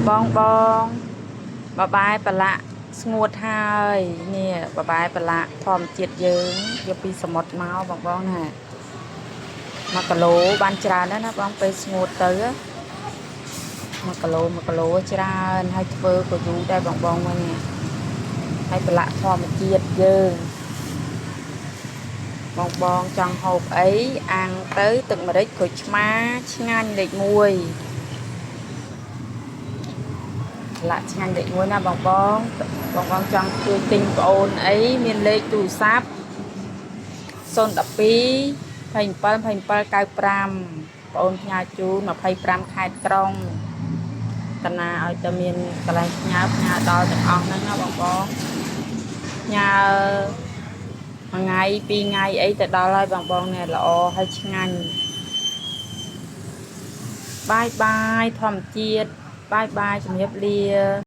បងបងបបាយប្រឡាក់ស្ងួតហើយនេះបបាយប្រឡាក់ធម្មជាតិយើងយកពីសមុទ្រមកបងបងណា1គីឡូបានច្រើនណាស់ណាបងពេលស្ងួតទៅ1គីឡូ1គីឡូច្រើនហើយធ្វើក៏យូរដែរបងបងមើលនេះហើយប្រឡាក់ធម្មជាតិយើងបងបងចង់ហូបអីអាំងទៅទឹកម្រេចក្រូចឆ្មាឆ្ងាញ់លេខ1 លាក់ឆ្ងាញ់លេខ1ណាបងបងបងបងចង់ជួយទិញប្អូនអីមានលេខទូរស័ព្ទ012 27 27 95ប្អូនផ្ញើជូន25ខេត្តក្រុងកណាឲ្យតែមានកន្លែងផ្ញើផ្ញើដល់ទាំងអស់ហ្នឹងណាបងបងផ្ញើមួយថ្ងៃពីរថ្ងៃអីទៅដល់ហើយបងបងនេះល្អហើយឆ្ងាញ់bye bye ធម្មជាតិ bye bye ជំរាបលា។